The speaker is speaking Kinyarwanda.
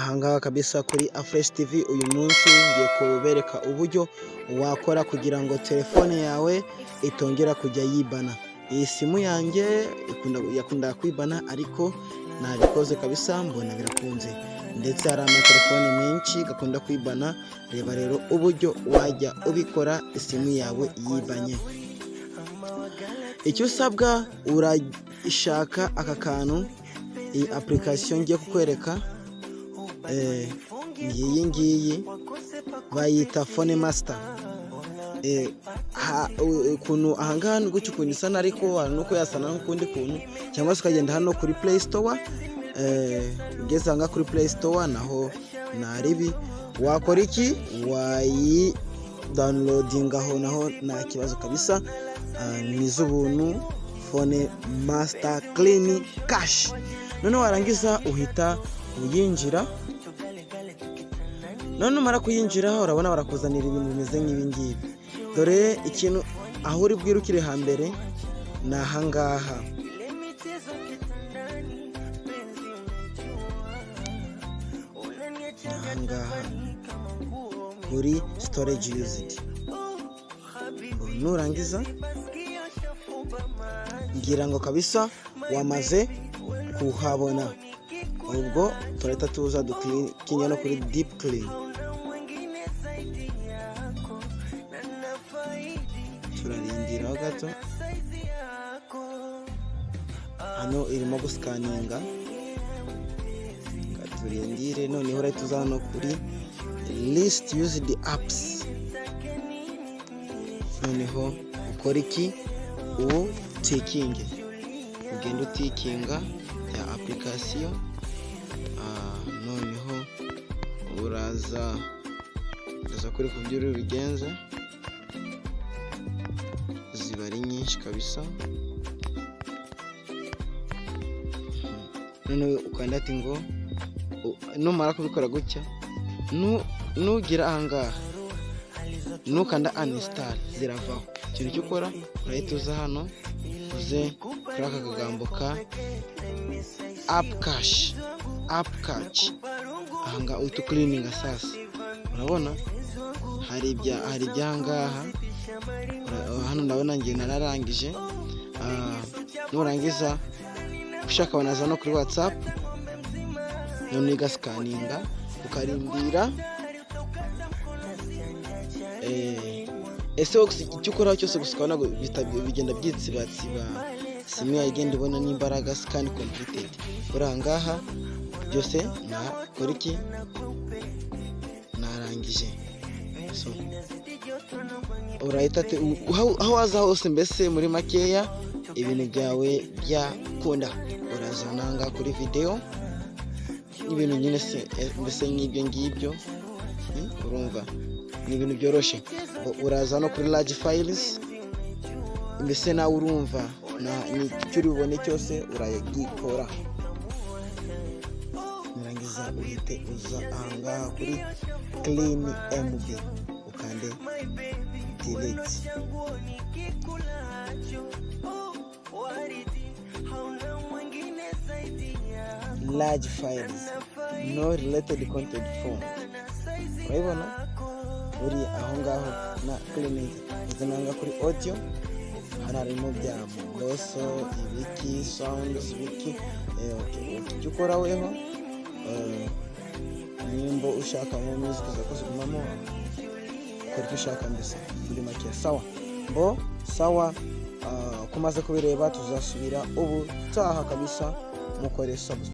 Ahangaha kabisa kuri Afresh TV, uyu munsi ngiye kubereka uburyo wakora kugira ngo telefone yawe itongera kujya yibana. Iyi simu yanjye yakundaga kwibana, ariko nabikoze kabisa, mbona birakunze. Ndetse hari amatelefone menshi gakunda kwibana. Reba rero uburyo wajya ubikora isimu yawe yibanye. Icyo usabwa, urashaka aka kantu, iyi application ngiye kukwereka. Ngiyi ngiyi, bayita Phone Master. Ukuntu ahangaha ni gutya ukuntu isa, ariko hari nuko yasana n'ukundi kuntu, cyangwa se ukagenda hano kuri Play Store. Ugeze ahangaha kuri Play Store naho naribi, wakora iki? Wayi downloadinga aho, naho nta kibazo kabisa. Ni iz'ubuntu, Phone Master Clean Cache. Noneho warangiza uhita uyinjira. None numara kuyinjira, urabona barakuzanira ibintu bimeze nk'ibi ngibi. Dore ikintu aho uri bwirukire hambere ni ahangaha, ni ahangaha kuri storage used. Nurangiza, ngira ngo kabisa wamaze kuhabona. Ubwo turahita tuza duclickinga no kuri deep clean. Turarindiraho gato, hano irimo guscanninga, turindire. Noneho urahita uza hano kuri list used apps. Noneho ukora iki? Utickinge, ugenda utickinga ya application. Noneho uraza kuri ku byo bigenze, ziba ari nyinshi kabisa. Noneho ukanda ati ngo numara kubikora gutya, nugira ahangaha nukanda uninstall, ziravaho. Ikintu cyo ukora, urahita uza hano, uze kuri aka kagambo ka app cache, app cache ahangaha, uhita ucleaninga. Sasa urabona hari ibyangaha hano, ndabona ngiye nararangije. Nurangiza, ushaka wanaza no kuri WhatsApp, none igascanninga, ukarindira. Ese icyo ukora cyose gusa ukabona bigenda byitsibatsiba, simu yawe igenda ibona n'imbaraga. Scan completed. Uri ahangaha byose, nakora iki? Narangije. So urahita aho waza hose, mbese muri makeya ibintu byawe byakunda. Uraza nanga kuri videwo n'ibintu nyine se, mbese nk'ibyo ngibyo. Urumva ni ibintu byoroshye. Uraza no kuri large files, mbese nawe urumva icyo uri bubone cyose uragikora. Nurangiza uhite uza ahangaha kuri clean MB, ukande delete. Large files, no related content found. Urabibona uri aho ngaho na cleaning. Uza nanga kuri audio, hano harimo bya Mbosso, ibiki, sounds, ibiki. Icyo ukora weho, nimba ushakamo music uza kuzigumamo, ukora icyo ushaka, mbese muri make. Sawa mbo, sawa. Uko umaze kubireba, tuzasubira ubutaha kabisa. Mukore subscribe.